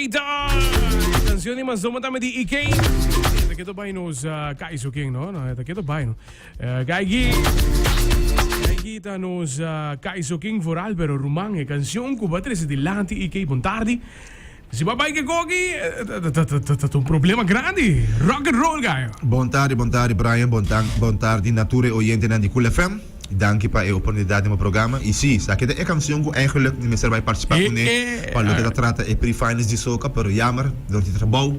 Esey ta cancion di Mazoma tambe di IK. Ta keto bay nos Kaiso King, no? No, ta keto bay, no? Gaigi, Gaigi ta nos Kaiso King vooral, pero ruman, e cancion cu bo a trece dilanti IK, bon tardi. Si bo a bay ke koki, ta un problema grandi. Rock and roll, gayo. Bon tardi, bon tardi Brian, bon bon tardi na tur e oyentenan di Cool FM. Danki pa e oportunidat den bo programa. I si, esaki ta e kansion ku eigenlik mi mester bai partisipá kuné pa loke ta trata e pre-finals di soka, pero jammer, dor di trabou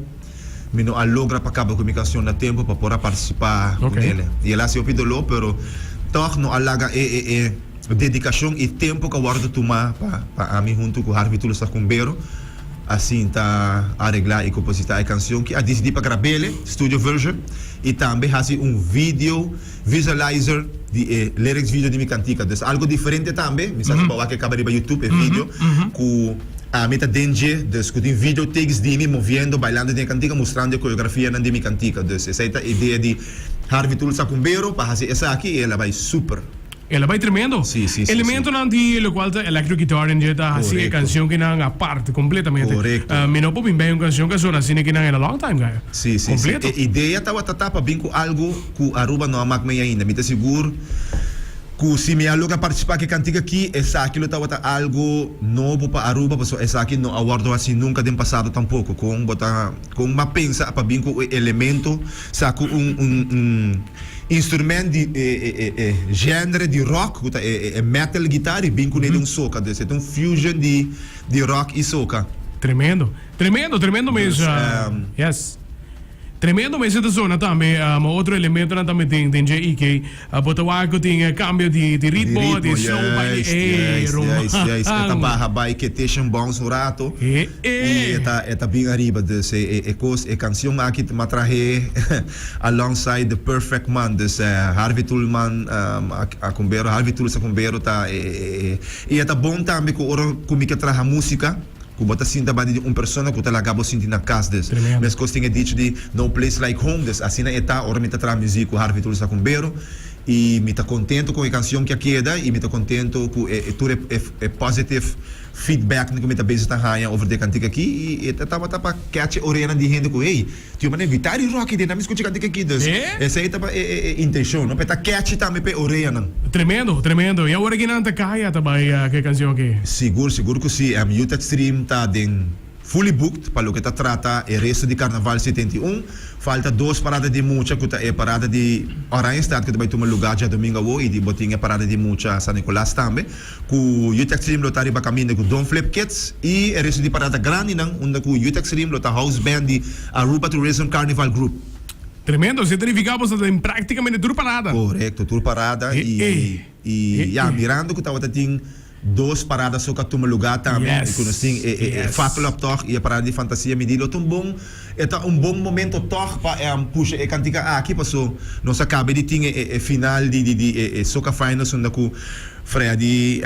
mi no a logra pa kaba ku mi kansion na tempu pa por a partisipá kunele. I el a hasi hopi doló, pero tòg no a laga e e e dedikashon i tempu ku a wòrdu tumá pa pa ami huntu ku Harvey Tulsa Kumbero a sinta areglá i kompositá e kansion ki a disidí pa grab'ele, studio version, i tambe hasi un video. Visualizer di e lyrics video di mi kantika. Dus algo diferente tambe. Mi sa si bo a wak e kaba riba YouTube e video ku ami ta den dje. Dus ku tin video takes di mi moviendo, bailando den e kantika, mustrando e koreografianan di mi kantika. Dus esei ta idea di Harvey Tulsa Kumbero pa hasi esaki i el a bai super. El a bai tremendo. Sí, sí, sí, Elementonan di locual ta electric guitar en dje ta haci e Correcto. cancion kinan apart completamente. Correcto. Mi no por bin bay un cancion cu a sona asina kinan in a long time gaya. Sí, sí, sí. Completo. E idea tabata ta pa bin cu algo cu Aruba no a mak mey ainda. Mi ta sigur cu si mi a logra participa cu e cantica aki, esaki lo tabata algo nobo pa Aruba, pasobra esaki no a wordo haci nunca den pasado tampoco. Con bo ta, con bo a pensa pa bin cu e elemento sa cu un, un, un. Instrument di e e genre di rock ku ta e e metal guitar i bin kuné den un soca. Dus e ta un fusion di di rock i soca. Tremendo. Tremendo, tremendo mes. Dus Yes. Tremendo mes e ta zona tambe. Ma otro elementonan tambe den den dje IK. Bo ta wak ku tin e cambio di di Di ritmo, di ritmo, slow bai di juist, ey, juist, juist, juist. E ta ruman. baha bai keteshen bounce un rato. E I e. e ta e ta bin ariba. Dus e e e kos e kansion aki ta m'a trahe. Alongside the perfect man, dus Harvey Tulman a Cumbero, Harvey Tulsa Cumbero ta e e e ta bon tambe cu ora cu mi ke traha musica cu bo ta sinta banda di un persona cu ta laga bo sinti na cas dus mescos tin e dicho di no place like home dus asina e ta ora mi ta traha music cu Harvey Tulsa Cumbero y mi ta contento cu e cancion ki a keda y mi ta contento cu e tur e positive feedback cu mi ta bezig ta haya over di e cantica aki y e tabata pa catch e oreanan di hende cu hey Tio mane guitar i rock den nan mi scucha cantica aki dus esey taba e e intencion no pe ta catchy tambe pe oreanan. Tremendo tremendo y awor aki nan ta caya ta bay ke cancion aki. Sigur sigur cu si Utah Stream ta den fully booked pa loke ta trata e resto di Carnaval 71 falta dos parada di mucha cu ta e parada di Oranjestad cu ta bay tuma lugar djadomingo awo y di bo tin e parada di mucha San Nicolas tambe. Ku Utah Stream lo ta riba kaminda ku Don't Flip Kids i e resto di parada grandinan unda ku Utah Stream lo ta house band di Aruba Tourism Carnival Group. Tremendo, esei ta nifiká bo sa ta den práktikamente tur parada. Korekto, tur parada i i ya mirando ku tabata tin dos parada so ku a tuma lugá tambe i ku nos tin e e fakkeloptocht i e parada di fantasia mi di lo ta un bon e ta un bon momento tòg pa pusha e kantika aki paso nos a kaba di tin e e final di di di e soca finals unda ku Freddy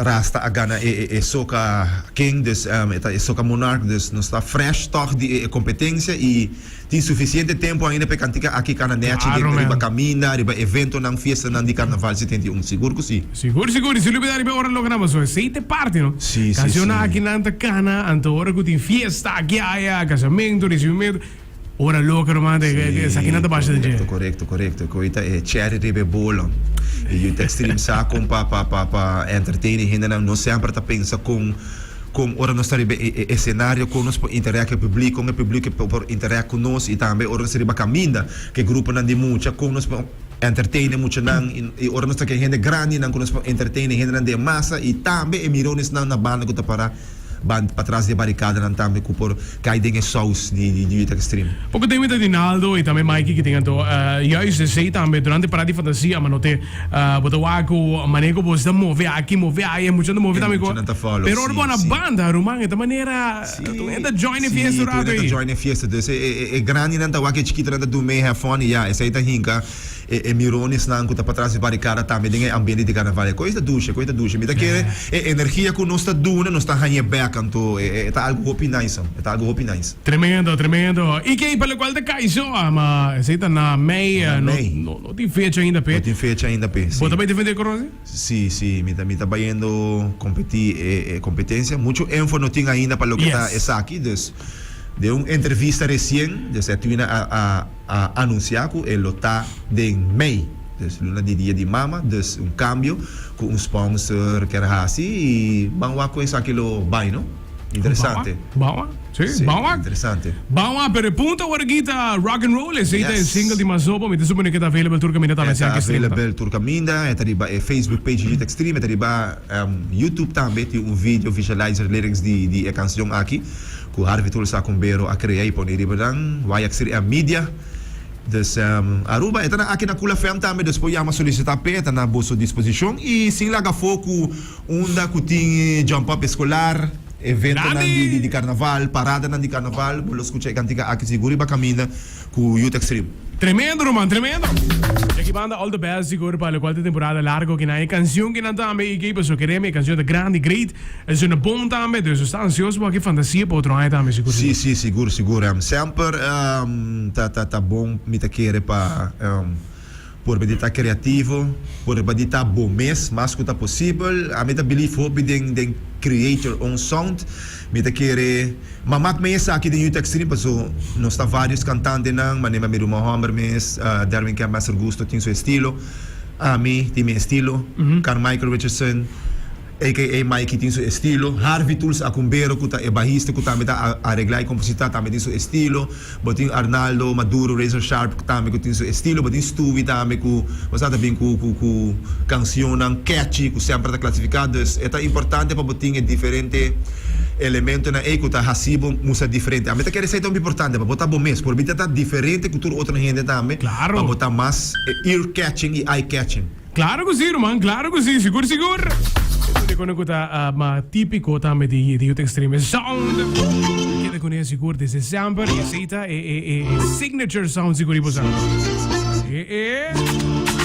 Rasta a gana e Soca King, dus e ta e Soca Monarch, dus nos ta fresh tòg di e kompetensia i tin sufisiente tempu ainda pa e kantika aki kana nèchi den riba kaminda, riba eventonan, fiestanan di Karnaval 71. Sigur ku si. Sigur, sigur. I si lubida riba e ora loke nan pasobra esei ta e parti, no? Si, si, si. Kansionnan aki nan ta kana, anto ora ku tin fiesta aki aya, kasamentu, risibimentu. Ora loke ruman ta esaki nan ta basha den dje. Korekto, korekto, korekto. Koe ta e cherry riba e bolo. E Youth Extreme sa kon pa pa pa pa entertain e hendenan. Nos semper ta pensa kon kon ora nos ta riba e e escenario kon nos por interact ku e publico, kon e publico por interact ku nos i tambe ora nos ta riba kaminda ku e gruponan di mucha kon nos por entertain e muchanan i ora nos ta ku e hende grandinan kon nos por entertain e hendenan den masa i tambe e mironesnan na banda ku ta para Ban patras di e barikadanan tambe ku por kai den e sous di di Utah Extreme. Poko tempo ta Dinaldo i tambe Mikey ki tin anto juist esei tambe durante parada di fantasia ma note bo ta wak ku manera ku bo ta move aki move aya e muchanan ta move tambe ku pero ora bo na banda ruman e ta manera tur hende ta join e fiesta un rato Si tur hende ta ei. join e fiesta dus e grandinan ta wak e chikitonan ta dun mee have fun i ya esei ta hinka. e e mironesnan ku ta patras di barikada tambe den e ambiente di karnaval. E kos ta dushi, e kos ta dushi. Mi ta kere e energia ku nos ta duna nos ta hañ'e bèk anto e ta algu hopi nice, e ta algu hopi nice. Tremendo, tremendo. Y key pa locual ta cay so, ma esey ta na mei, Na no, mei. no, no tin fecha ainda p'e. No tin fecha ainda p'e, Bo si. ta bay defende e corona si? Si, si, mi ta, mi ta bayendo competi e, e competencia. Mucho info no tin ainda pa loke ta Yes. esaki, dus den un entrevista recien, dus Edwina a, a, a anuncia cu e lo ta den mei, dus luna di dia di mama, dus un cambio cu un sponsor kier haci y ban wak cu esaki lo bay, no? Interesante. Ban wak, si, Sí, ban wak. interesante. Ban wak, pero e punto awor aki ta Rock and Roll, esey ta e Yes. single di Mazopo, mi ta supone cu e ta available tur caminda tambe, E si ta aki stream ta. available tur caminda, e ta riba e Facebook page di Youth Extreme, e ta riba YouTube tambe, tin un video visualizer lyrics di di e cancion aki cu Harvey Tulsa Cumbero a crea y pone riba nan YXTM Media. Dus Aruba e ta na aki na Cool FM tambe, dus por yama solicita p'e, e ta na boso disposicion y sin laga afo cu Unda cu tin jump up escolar, eventonan di di carnaval, paradanan di carnaval, bo lo scucha e cantica aki sigur riba caminda cu Youth Extreme. Tremendo ruman, tremendo! Y aki banda all the best sigur pa locual ta temporada largo kinan. E cancion kinan tambe y key paso kereme e cancion ta grandi, great, e sona bon tambe, dus nos ta ansioso pa wak e fantasia pa otro aña tambe sigur Si, sigur. si, sigur, sigur. Semper ta ta ta bon mi ta kere pa. Purba di ta creativo, purba di ta bo mes mas cu ta posibel. Ami ta believe hopi den den create your own sound. Mi ta kere ma mak me esaki den Youth Extreme paso nos ta varios cantantenan, manera mi ruman homber mes, Derwin Kemp Master Gusto tin su estilo, ami tin mi estilo, Carmichael Richardson, AKA Mikey tin su estilo, Harvey Tools Acumbero cu ta e bahista cu tambe ta aregla y composita tambe tin su estilo, bo tin Arnaldo Maduro Razor Sharp tambe cu tin su estilo, bo tin Stewie tambe cu bo sa ta bin cu cu cu cancionnan catchy cu semper ta clasifica, dus e ta importante pa bo tin e diferente elementonan ey cu ta haci bo mustra diferente. Ami ta kere esey ta hopi importante pa bo ta bo mes, por bita ta diferente cu tur otro hende tambe pa bo ta mas ear catching y eye catching. Claro cu si ruman, claro cu si, sigur sigur. Esto di cono cu ta ma tipico tambe di di Youth Extreme Sound. Keda con e sigur desde semper y esey ta e e e signature sound sigur y bosa. E e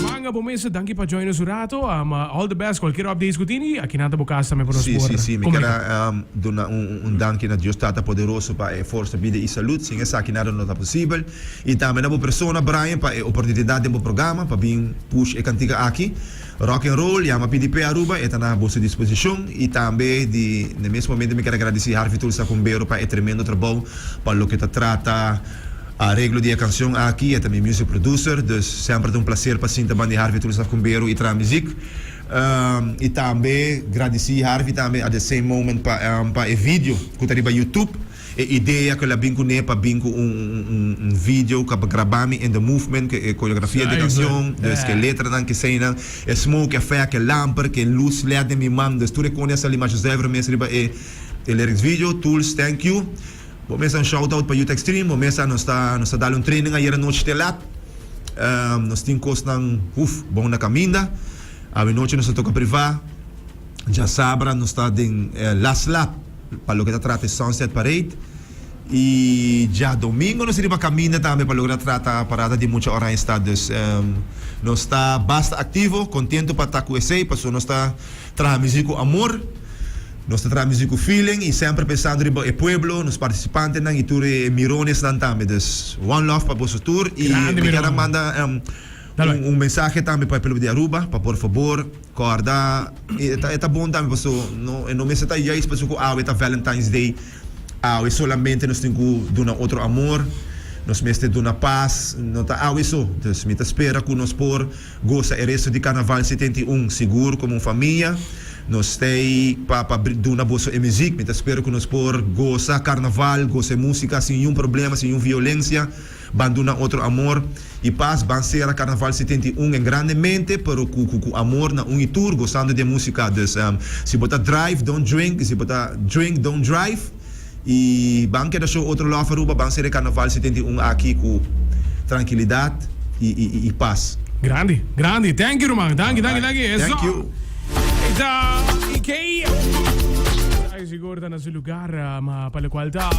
Manga bo mesa, danki pa join nos un rato. Um, all the best, cualkier updates cu tini, aki nan ta bo casa tambe pa nos Si, por si, si. Mi kier comunica. a duna un un danki na Dios Tata Poderoso pa e forsa, bida y salud. Sin esaki nada no ta posibel. Y tambe na bo persona Brian pa e oportunidad den bo programa pa bin push e cantica aki. Rock and Roll yama PDP Aruba e ta na boso disposicion y tambe di na mes momento mi kier a gradici Harvey Tulsa Cumbero pa e tremendo trabou pa loke ta trata areglo di e cancion aki. E ta mi music producer dus semper ta un placer pa sinta banda di Harvey Tulsa Cumbero y traha muziek. Y tambe gradici Harvey tambe at the same moment pa pa e video cu ta riba YouTube. E idea ku el a bin kuné pa bin ku un un video ku a grabá mi in the movement ku e koreografia di e kanshon, dus ku e letranan, ku eseinan, e smoke effect, e lamper, ku e lus led den mi man, dus tur e kos a sali masha zuiver mes riba e e lyrics video. Tools, thank you. Bo mester un shout out pa Youth Extreme, bo mester nos ta nos ta dal un training ayera nochi te lat. Nos tin kosnan, uf, bon na kaminda. Awe nochi nos ta toka privá. Djasabra nos ta den last lap pa loke ta trata e Sunset Parade y djadomingo nos riba caminda tambe pa loke ta trata parada di mucha Oranjestad. Dus nos ta basta activo, contento pa ta cu esey pasobra nos ta traha muziek cu amor, nos ta traha muziek cu feeling y semper pensando riba e pueblo, nos participantenan y tur e mironesnan tambe. Dus one love pa boso tur y Grande mi kier a miron. manda Dale. un mensahe tambe pa e pueblo di Aruba pa por fabor Corda, e ta e ta bon tambe paso no e no mester ta juist paso cu awe ta Valentine's Day, awe solamente nos tin cu duna otro amor, nos mester duna pas, no ta awe so. Dus mi ta spera cu nos por gosa e resto di Carnaval 71 sigur como un famia. Nos t'ey pa pa duna boso e muziek, mi ta spera cu nos por gosa Carnaval, gosa e musica sin niun problema, sin niun violencia. Ban duna otro amor y paz, ban cera Carnaval 71 en grandemente, pero cu cu cu amor na un y tur, gozando di e musica. Dus si bo ta drive, don't drink, y si bo ta drink, don't drive. Y ban keda show otro love Aruba, ban cera e Carnaval 71 aki cu tranquilidad y y y paz. Grandi, grandi. Thank you ruman. Danki, danki, danki. Eso. Thank you. Eta IK. Ay, sigur ta na su lugar, ma pa locual ta.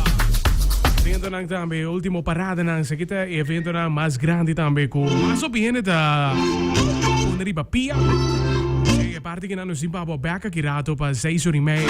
Eventonan tambe, ultimo paradanan, esaki ta e eventonan mas grandi tambe ku mas hopi hende ta pone riba pia. E parti kinan nos tin pa bo bek aki rato pa seis ora y mei.